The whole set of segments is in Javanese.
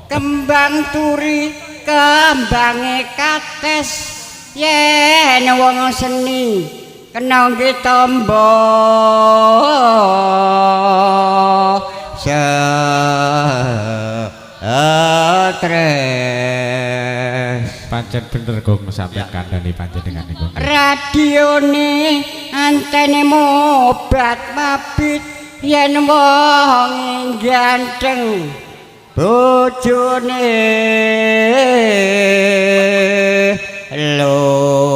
Kembang turi kembange kates yen wong seni kena nggih tombo stres. Pancen bener Gong sampean kandhani panjenengan niku. Radione antene mobat mabit yen wong ganteng bojone loro.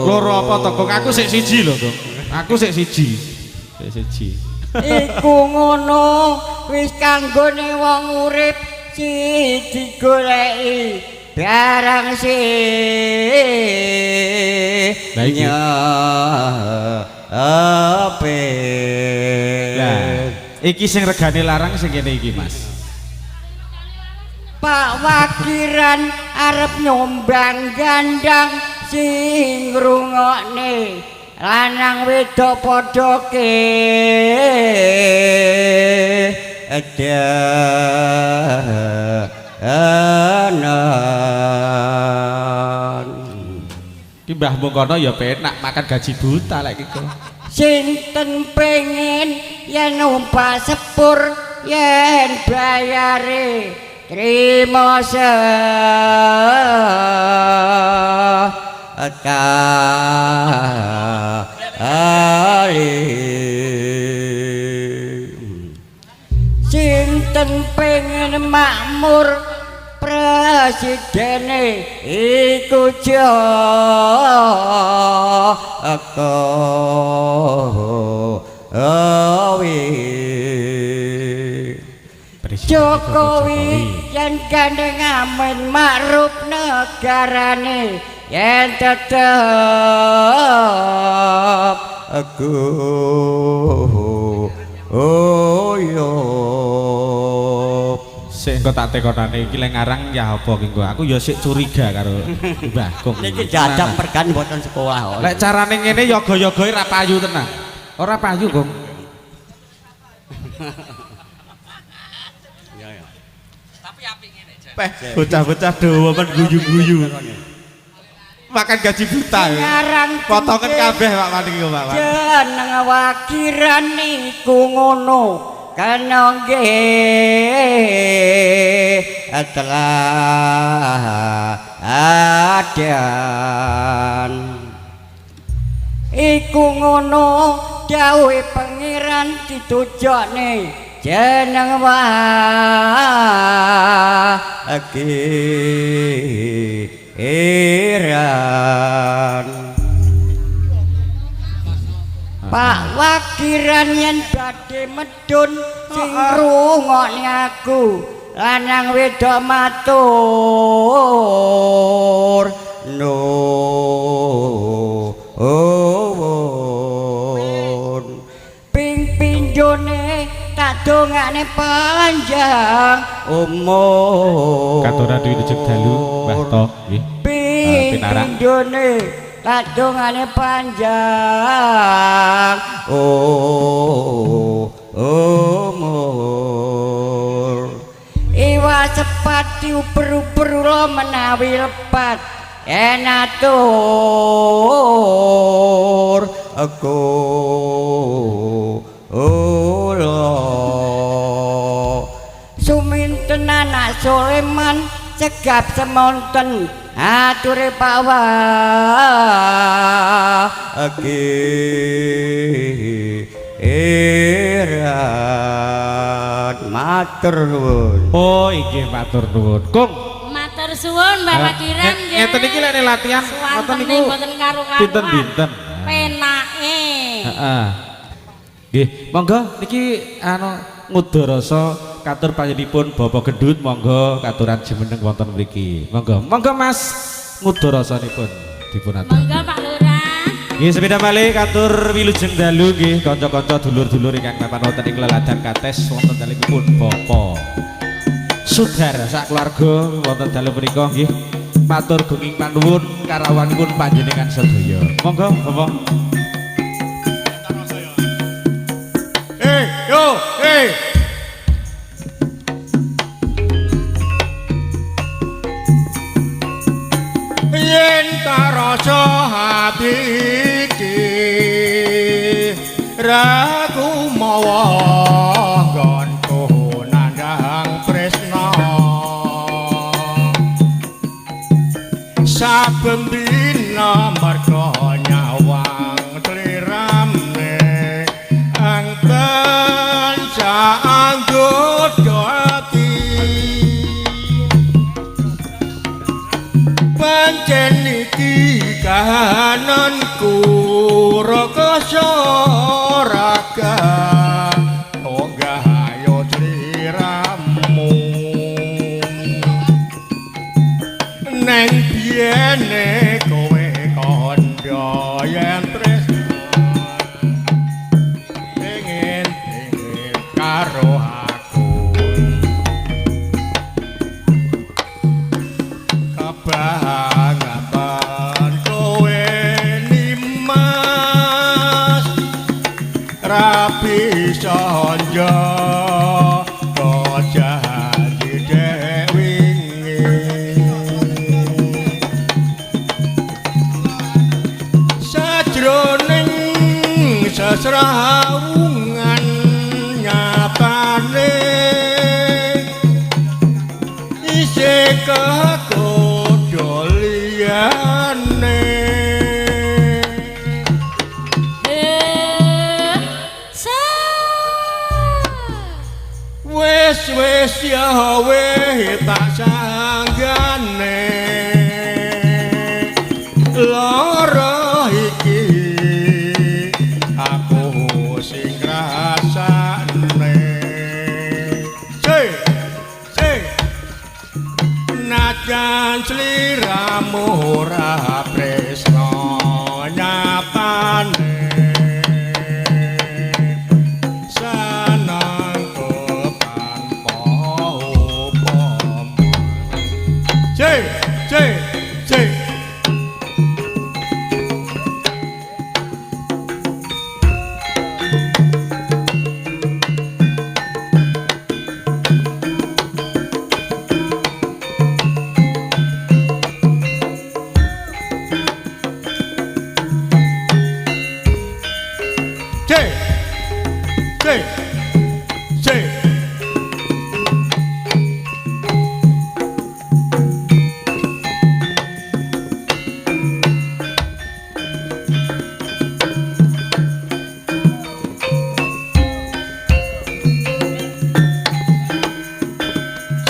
Loro apa to, Gong? Aku sik siji lho, Gong. Aku sik siji. Sik siji. Iku ngono wis kanggone wong urip sing digoleki barang sing Lah iki. nyape. Lah, iki sing regane larang sing kene iki, Mas. Pak Wakiran arep nyumbang gandang sing ngrungokne lanang wedok padha ke edanan. Ki Mbah Mungkono ya penak makan gaji buta lek iki. Sinten pengen yen numpak sepur yen bayare trimo sekali. Sinten pengen makmur presidene iku Jokowi. Jokowi yen gandeng amin ma'ruf negarane yen tetep guyub. Sik engko tak tekonane iki lek ngarang ya apa ki engko. Aku ya sik curiga karo Mbah Kung. Niki jajak pergan mboten sekolah. Lek carane ngene yoga-yogae ra payu tenan. Ora payu, Kung. Peh, bocah-bocah dawa men guyu-guyu. Makan gaji buta. Ngarang Potongan kabeh Pak Wan iki, Pak Wan. Jeneng Wakiran niku ngono kena nggih teladan. Iku ngono dawuhe pangeran ditujokne jeneng Wakiran. Pak Wakiran yen badhe medhun sing ngrungokne aku lanang wedok matur nuwun. Ping pindhone tak dongane panjang umur. Katuran wilujeng dalu Mbah To nggih. Ping Pinarak. pindhone tak dongane panjang umur. Iwa sepati uber-uber ula menawi lepat enatur kula. Suminten anak Soleman cegap semonten ature Pak Wakiran matur nuwun. Oh, inggih matur nuwun. Kung, Matur suwun Mbah Wakiran nggih. Ngeten iki lek latihan ngoten niku mboten karo-karuan. Pinten-pinten. Penake. Heeh. Nggih, monggo niki anu ngudarasa katur panjenenganipun Bapak Gendut, monggo katuran jumeneng wonten mriki. Monggo, monggo Mas ngudarasanipun dipun atur. Monggo Pak Lurah. Nggih, sepeda malih katur wilujeng dalu nggih kanca-kanca dulur-dulur ingkang mapan wonten ing leladan kates wonten dalemipun Bapak Sudar sak keluarga wonten dalu punika nggih. Matur gunging panuwun karawanipun panjenengan sedaya. Monggo Bapak. Yo, eh. rasa hati iki ra kumawa nggonku nandhang tresna saben dina merga nyawang slirane angten saanggodha ati pancen iki kahananku rekasa raga tonggah ayo sliramu neng biyene kowe kandha yen tresna pengen pengen karo aku kebangetan kowe nimas ra bisa njaga janji dek wingi sajroning sesrawungan nyatane isih kegodha liyane. Wis wis ya wis tak sanggane lara iki aku sing rasane. Se se najan sliramu ora tresna nyatane seneng tanpa upama. Se se se se se se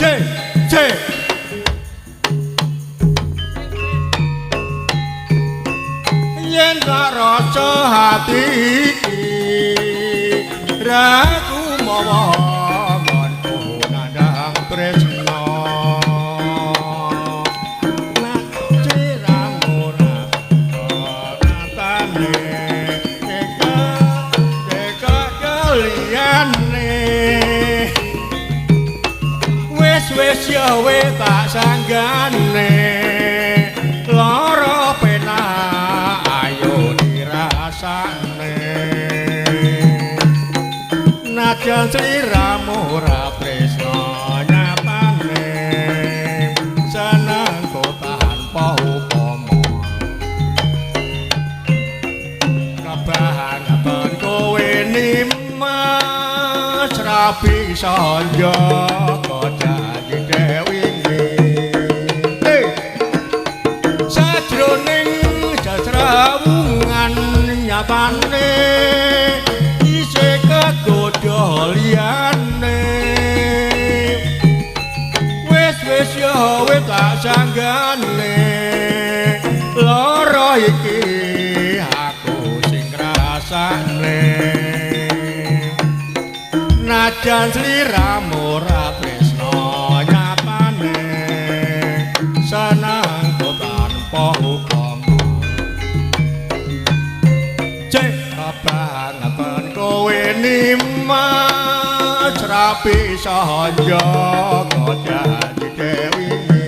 se se yen tak rasa hati iki ra kumawa nggonku nandhang tresna sliramu ora nyatane eka eka liyane wis wis ya wis tak sanggane lara penak ayo dirasane najan sliramu ora tresna nyatane seneng tanpa upama kebangetan kowe nimas ra bisa njaga janji dek wingi. Sajroning sesrawungan nyatane isih kegodha liyane wis wis ya wis tak sanggane lara iki aku sing ngrasane najan sliramu ora tresna nyatane seneng tanpa upama. Cek kebangetan kowe nimas ra bisa njaga janji dek wingi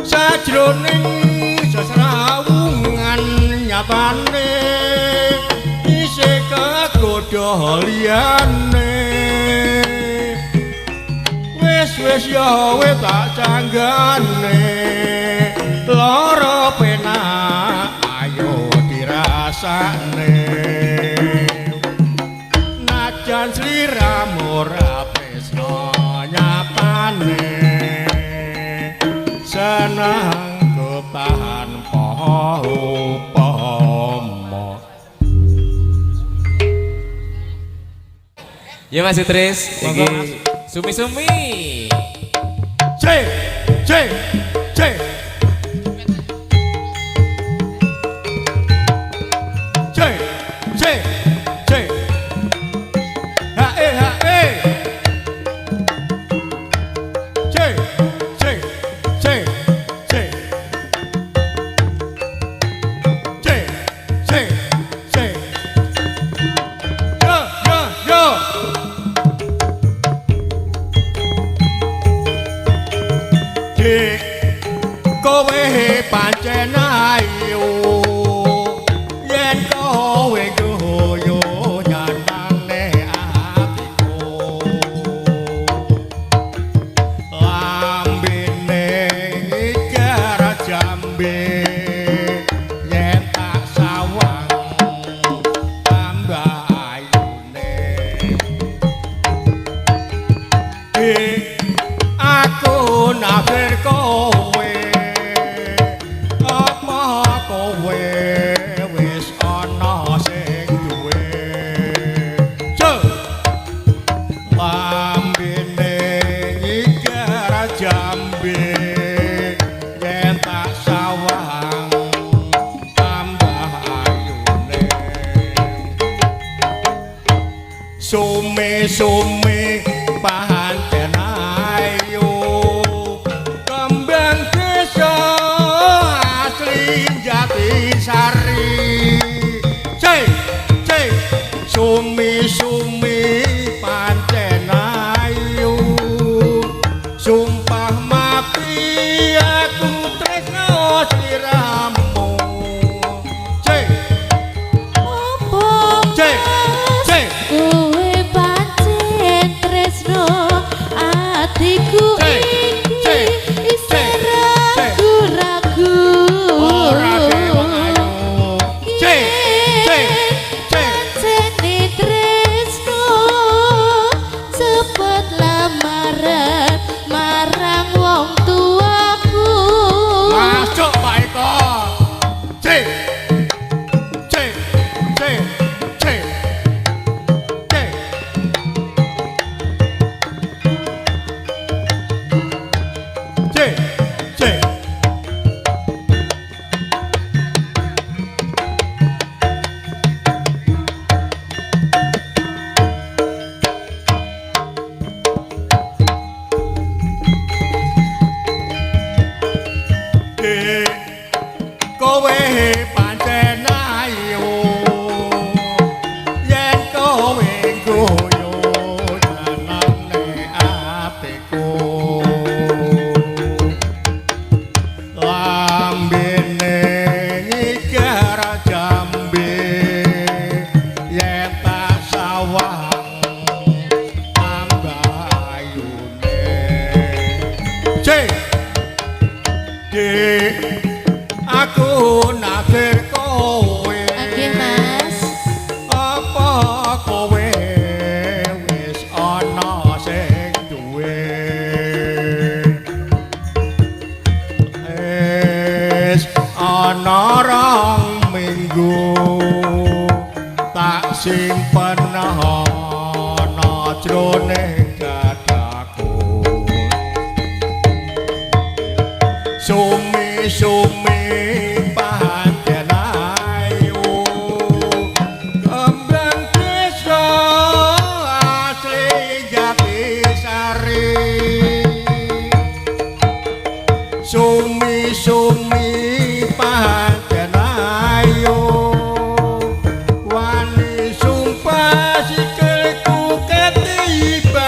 sajroning sesrawungan nyatane isih kegodha liyane wis wis ya wis tak canggane Loro penak ayo dirasane. Najan sliramu ora tresno nyatane. Seneng ketahan upama. Ya Mas Idris, Monggo, iki Mas. sumi-sumi. C C C C C C H E H E C C C C C C C Yo yo yo. Dik, kowe pancen ayu yen kowe guyu nyenangne atiku. Lambene ngiker jambe yen tak sawang tambah ayune. Dik, aku naksir kowe apa kowe wis ana sing duwe. Ce lambene nyigar jambe yen tak sawang tambah ayune. Sume-sume pancen ayu kembang desa asli Jatisari. C C sumi-sumi pancen ayu sumpah mati aku tresno sliramu. C Opo C C kowe pancen tresno atiku C, C, iki C, isih ragu-ragu. Ora kewang ayu. C C C Pancene tresno cepet lamaran marang wong tuaku. Masuk Pak Eko. C C C C C C C Dik, kowe pancen ayu yen kowe guyu nyenengne atiku. Lambene ngiker jambe yen tak sawang tambah ayune. C Dik, aku naksir kowe. Oke Mas. Apa kowe wis ana sing duwe? Wis ana rong minggu tak simpen ana jroning dadaku. Sumi-sumi pancen ayu kembang desa asli Jatisari. Sumi-sumi pancen ayu wani sumpah sikilku ketiban.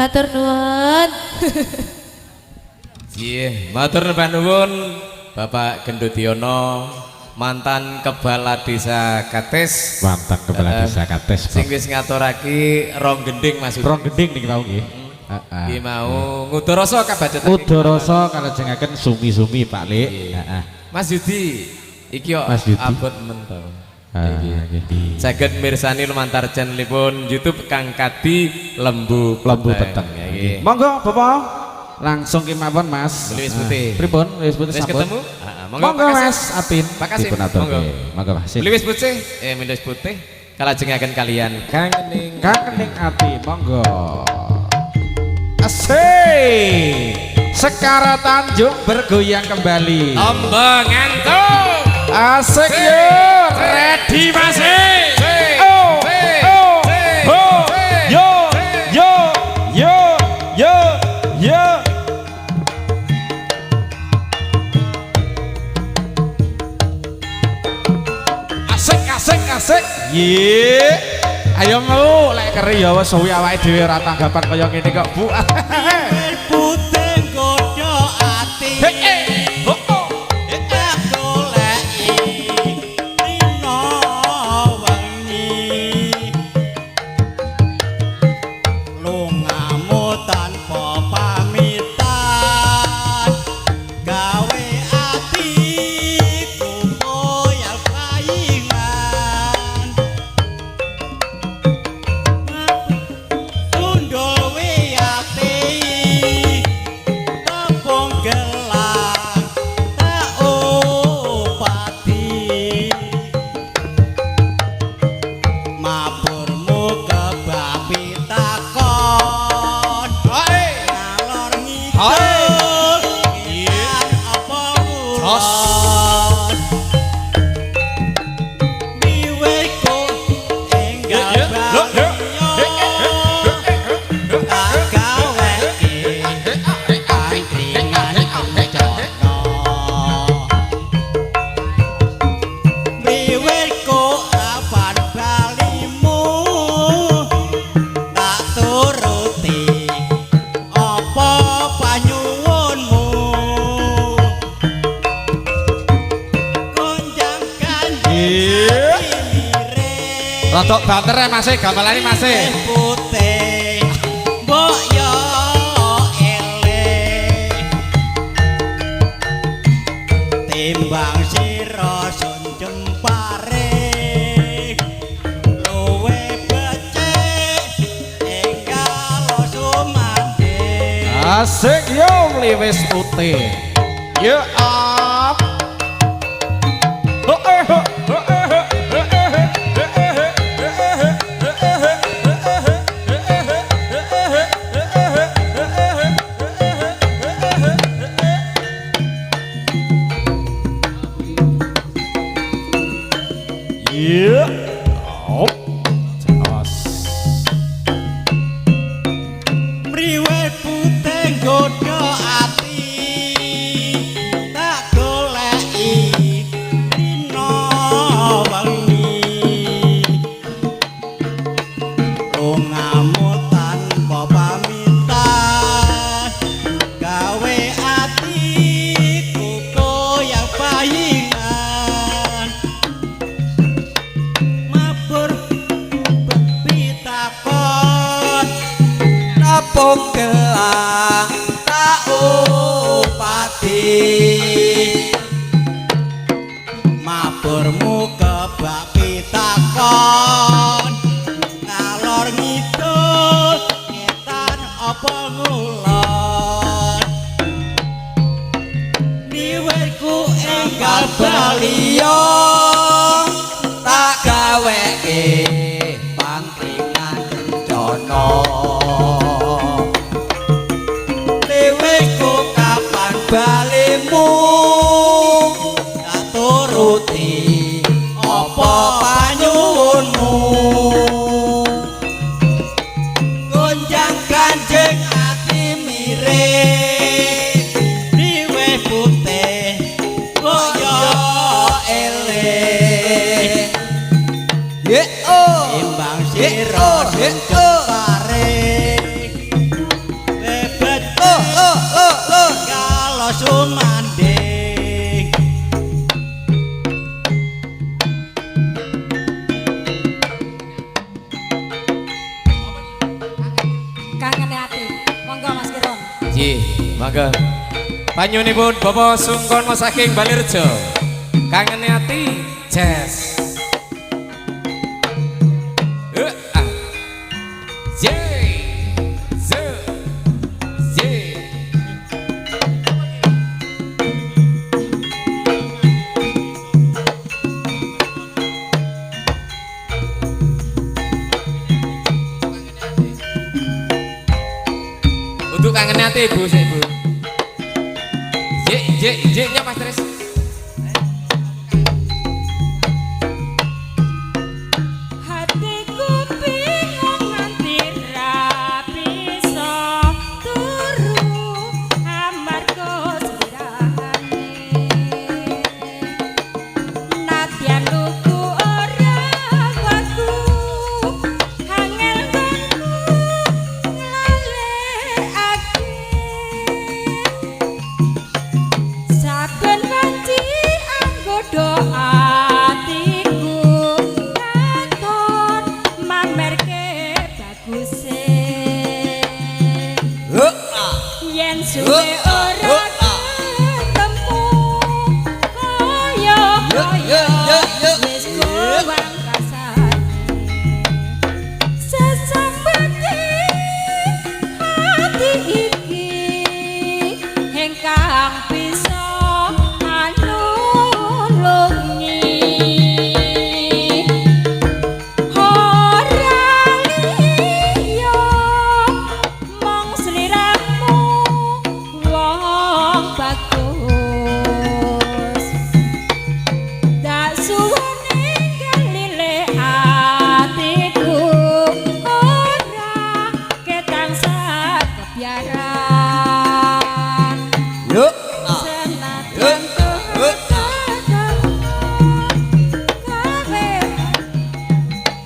Matur nuwun. Nggih, matur nuwun Bapak Gendudiono, mantan Kepala Desa Kates. Mantan Kepala Desa Kates. Sing wis ngaturake rong gending Mas. Rong gending niki wau nggih. Heeh. Iki mau ngudarasa kabacutake. Udarasa kalajengaken sumi-sumi Pak Lik. Heeh. Mas Yudi, iki kok Mas Yudi. abot men to. Ah, Iki. nggih. Saged mirsani lumantar channelipun YouTube Kang Kadi Lembu Lembu Peteng. Nggih. Monggo Bapak langsung kemawon Mas. Liwis putih. Pripun? Liwis putih Wis sampun. ketemu? Heeh, Monggo, Pak Kasim. Mas Apin. Pak Kasim, Dipun aturke. monggo. Monggo Mas. Liwis putih, liwis putih kalajengaken kalian kangening Kangening ati, monggo. Asik. Sekara Tanjung bergoyang kembali. Tombo ngantuk. Asik yo, ready Mas. Oh, oh, oh, yo, yo, yo, yo, yo. Asik, asik, asik. Ye. Ayo mau lek keri ya wis suwi awake dhewe ora tanggapan kaya ngene kok, Bu. Putih godho ati. He eh. Ho oh. Tak goleki rina wengi. Lungamu tanpa pamitan gawe atiku koyal paingan. Tundul wiyate tepung gelang tak opati. Maburmu kebabi takon ngalor ngidul ngitan apa ngulon. Miwehku enggal baliyo tak gaweke angkringan kencana. Miwehku kapan balimu tak turuti apa panyuwunmu. Gonjang kanjeng ati miring Rodok banter ya Mas, gamelane Mas. putih mbok yo eling timbang sira sun jempare luwe becik enggal sumandhing. Asik yo liwis putih. Yo up. Ho eh ho ho eh ho ho eh ho ho eh ho ho eh ho ho eh ho. Iya. Op. Jos. Mriwe putih nggodha ati tak goleki rina wengi. Lungamu tanpa pamitan gawe atiku koyang paingan. Mabur pitakon Tepung gelang tak upati. Maburmu kebak pitakon ngalor ngidul ngetan apa ngulon. Miwirku enggal Baliyo tak gaweke pangkringan kencana. Liwihku kapan balimu tak turuti apa panyuwunmu. Gonjang kanjeng ati miring Riwe putih kaya eling. Ye oh timbang sira Ye oh. jempare sumanding. Kangen ati. Monggo Mas Kirun. Nggih, monggo. Panyuwunipun Bapak Sungkono saking Balirejo. Kangene ati jazz. Ah. J. Z. Z. Untuk kangen ati Ibu, sik Ibu. J J J nya Mas Tris. Hatiku bingung nganti ra bisa turu amarga slirane. Nadyan lugu ora waku angel nggonku nglalekake. Saben wanci anggoda atiku katon mamerke baguse. Yen suwe ora ketemu kaya kaya wis kowang rasane. Sesambete ati iki ingkang bisa anulungi. Ora liya mung sliramu wong bagus. Tak suwune kelile atiku ora ketang sakebiaran. Senajan kowe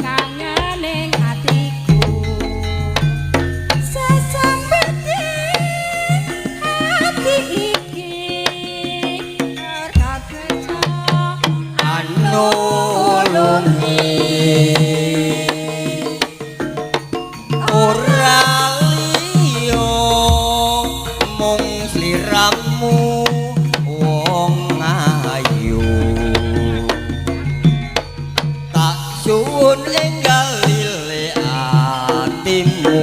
kangen ing atiku. Sesambete ati iki ora bisa Anulungi. Ora liya mung sliramu wong ayu. Tak suwun enggal lile atimu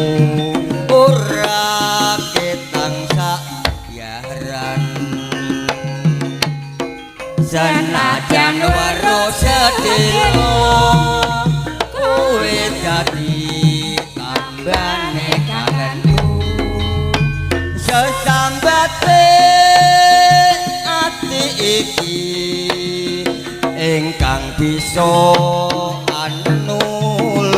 ora ketang sakyaran. Senajan weruh sedelo kowe dadi tambane kangenku. Sesambate ati iki ingkang bisa anulungi.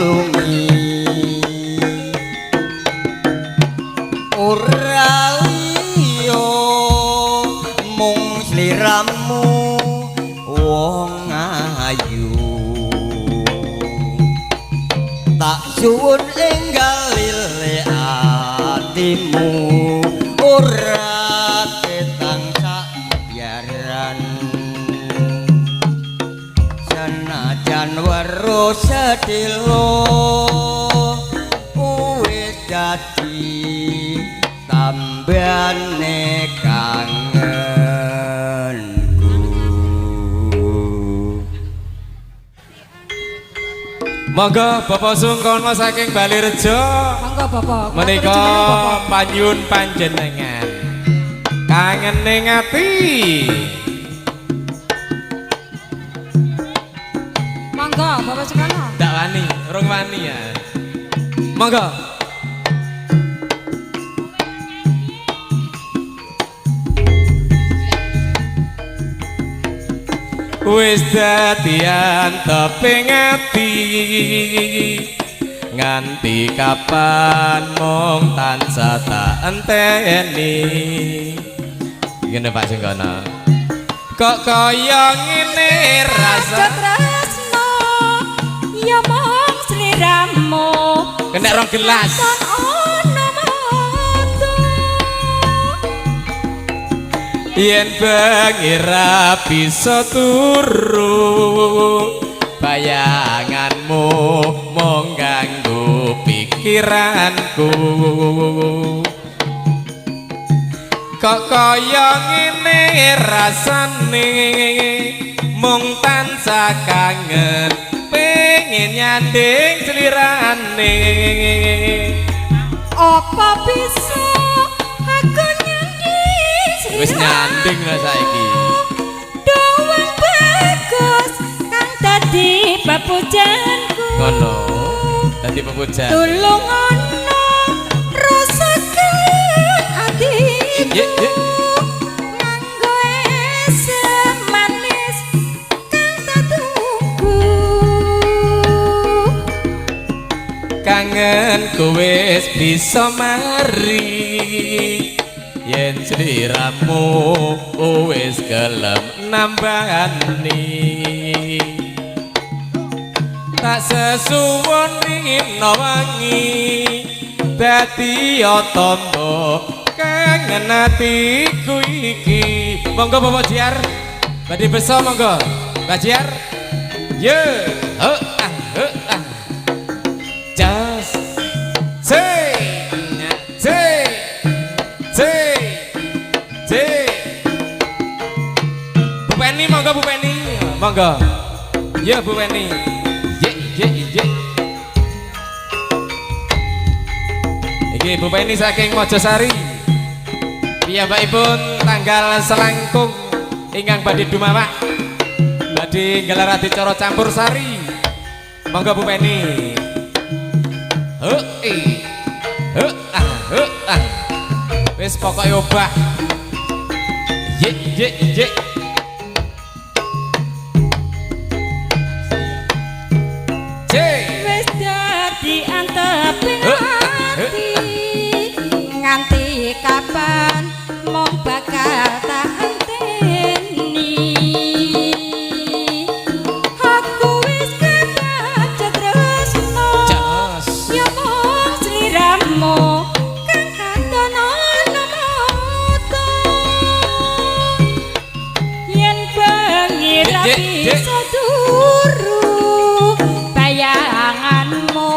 Ora liya mung sliramu wong ayu. Tak suwun enggal lile atimu ora ketang sakyaran. Senajan weruh sedelo wis dadi tambane kangenku. Monggo Bapak Sungkono saking Balirejo. Monggo Bapak. Menika panyuwun panjenengan. Kangene ati. Monggo Bapak Sungkono. Ndak wani, urung wani ya. Monggo. Wis dadi anteping ati nganti kapan mung tansah tak enteni. Ngene Pak Sungkono. Kok kaya ngene rasa tresno ya mung sliramu. Kena rong gelas. Ana mata. Yen bengi ra bisa turu, bayanganmu mung ganggu pikiranku. Kok kaya ngene rasane, mung tansah kangen pengen nyanding slirane. Apa bisa aku nyanding Wis nyanding lah saiki. Dowang bagus kang dadi papujanku. Ngono. Dadi pepujan. Tulung ana rasa kangen atiku. Ye, ye. Nganggo esem manis kang tak tunggu. Kangen wis bisa mari, yen sliramu wis gelem nambani. Tak sesuwun rina wangi dadi tombo kangen atiku iki. Monggo Bapak Jiar, badhe beso monggo. Mbak Jiar. Ye, he ah he ah. Jas. C. C. C. C. Bu Penny monggo, Bu Penny. Monggo. Ya Bu Penny. Ye ye ye. Iki Bu Penny saking Mojosari. Piyambakipun tanggal selangkung ingkang badhe dumawak. Badhe nggelar adicara campur sari. Monggo Bu Penny. He he ah he ah. Wis pokoke obah. Ye ye ye. C. Wis dadi anteping ati, nganti kapan mung bakal tak enteni. Aku wis kebacut tresno, Jos. ya mung sliramu kang katon ana mata. Yen bengi ra Jek, jek. bisa turu, bayanganmu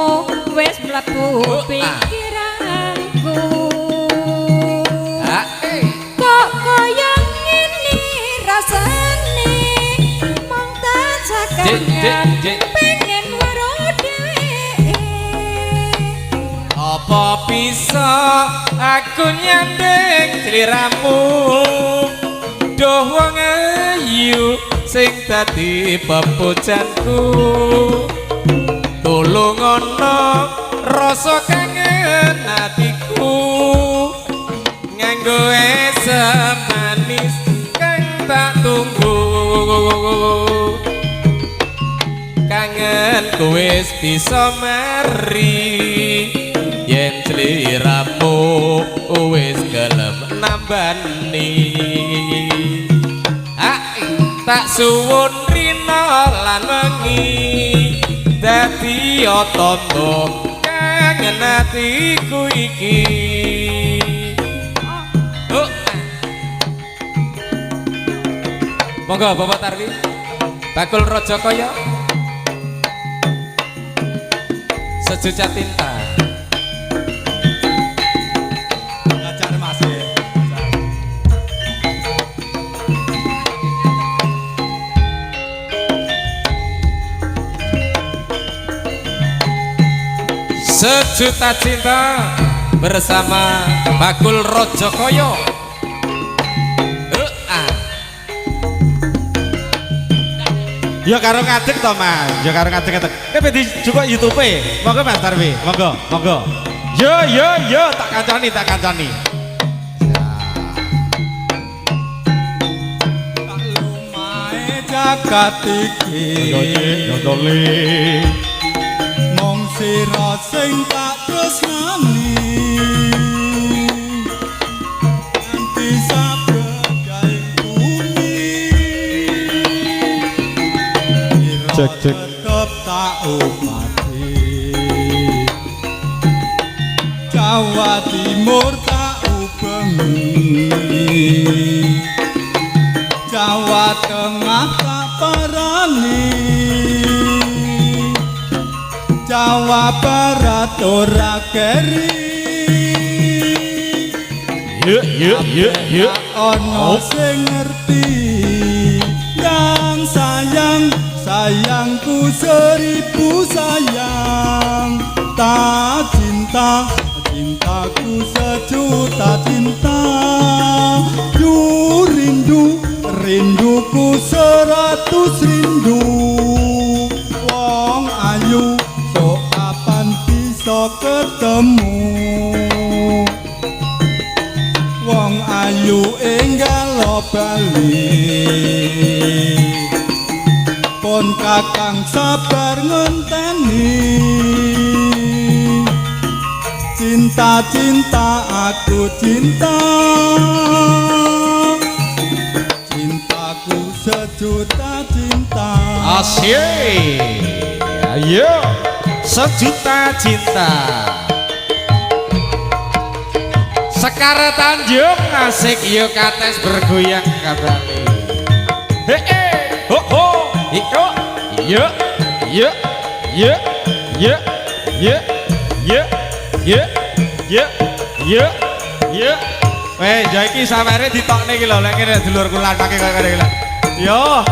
wis mlebu Oh, ah. pikiranku. Ah, eh. Kok kaya ngene rasane, mung tansah Jek, jek, kangen jek. pengen weruh dheweke. Apa bisa aku nyanding sliramu, duh wong ayu sing dadi pepujanku. Tulung ana rasa kangen atiku, nganggo esem manis kang tak tunggu. Kangen wis bisa mari, yen sliramu wis gelem nambani. Ah, tak suwun rina lan wengi dadi tombo kangen atiku iki. Oh. Monggo Bapak Tarwi. Bakul Raja Kaya. Sejuta tinta. Ngajar Mas. Sejuta cinta bersama Bakul Raja Kaya. Ah. Ya karo ngadeg to Mas, ya karo ngadeg ngadeg. Ben dijukuk YouTube-e. Monggo Mas Tarwi, monggo, monggo. Yo yo yo tak kancani, tak kancani. Tak lumahe jagat iki. Mung sira sing tak tresnani. Nganti sabedhaing bumi. Cek, cek. Tetep tak upati. Jawa Timur tak ubengi. Jawa Tengah tak parani, Jawa Barat ora keri. Yuk yuk yuk yuk. Ono sing ngerti yang sayang, sayangku seribu sayang. Tak cinta, cintaku sejuta cinta. Du rindu, rinduku 100 rindu. Wong ayu sok kapan bisa ketemu? Wong ayu enggal bali, pun kakang sabar ngenteni. Cinta-cinta aku cinta, cintaku sejuta cinta. Asik. Ayo sejuta cinta. Sekar Tanjung asik yo kates bergoyang kembali. He he ho ho iko yo yo yo yo yo yo yo yo yo yo. Weh, ya iki samare ditokne iki lho, lek ngene dulurku lanange kaya ngene iki lho. Yo.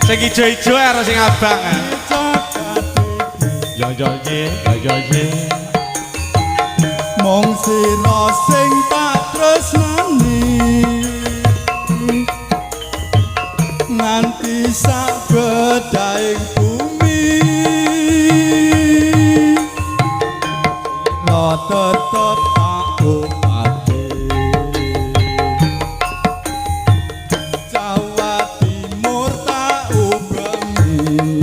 Sing ijo-ijo karo sing abang. Yo yo ye, yo yo ye. Mung sira sing tak tresnani, nganti sak bedhaing bumi. Sira tetep tak obati. Jawa Timur tak ubengi,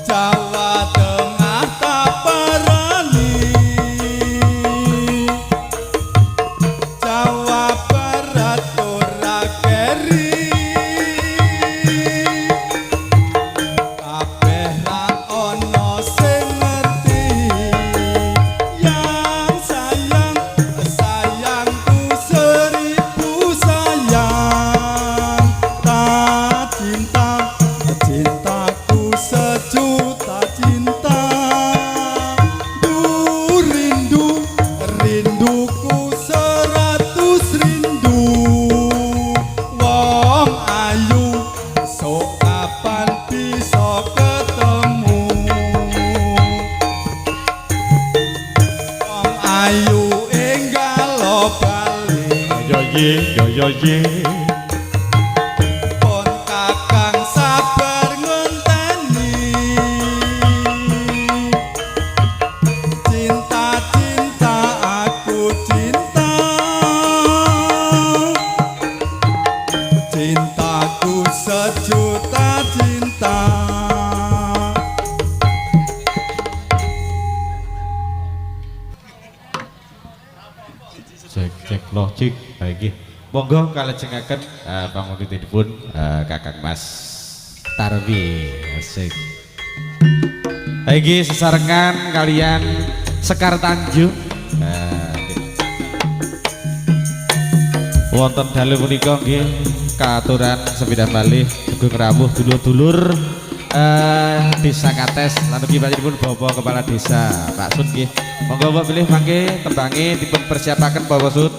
Jawa Tengah tak parani, Jawa Barat ora keri. Kabeh ra ono sing ngerti yang sayang, sayangku seribu sayang. Tak cinta, cintaku sejuta cinta. Du rindu, rinduku 100 rindu. Wong ayu sok kapan bisa ketemu? Wong ayu enggal bali, Yo ye, yo yo ye. pun kakang sabar ngenteni. Cinta-cinta aku cinta, cintaku sejuta cinta. Cek cek logik baik nggih. Monggo kalajengaken pangundhutipun Kakang Mas Tarwi asik. Baik nggih sesarengan kalian Sekar Tanjung. Wonten dalu punika nggih katuran sepindah malih sugeng rawuh dulur-dulur Desa Kates lan ugi panjenenganipun Bapak Kepala Desa Pak Sun nggih. Monggo Bapak pilih mangke tembange dipun persiapaken Bapak Sun.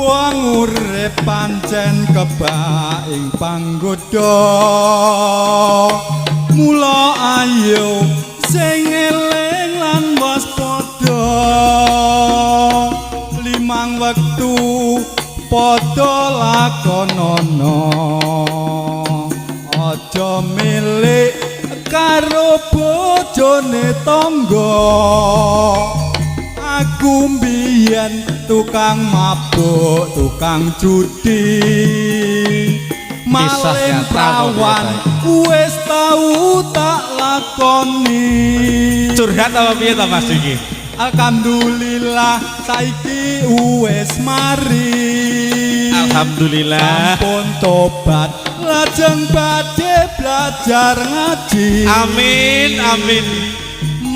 Wong urip pancen kebak ing panggoda, mula ayo sing eling lan waspada. Limang wektu padha lakonana, aja milik karo bojone tangga. Aku mbiyen tukang mabuk, tukang judi, maling prawan wis tau tak lakoni. Curhat apa piye ta Mas iki? Alhamdulillah saiki wis mari. Alhamdulillah. Sampun tobat lajeng badhe belajar ngaji. Amin amin.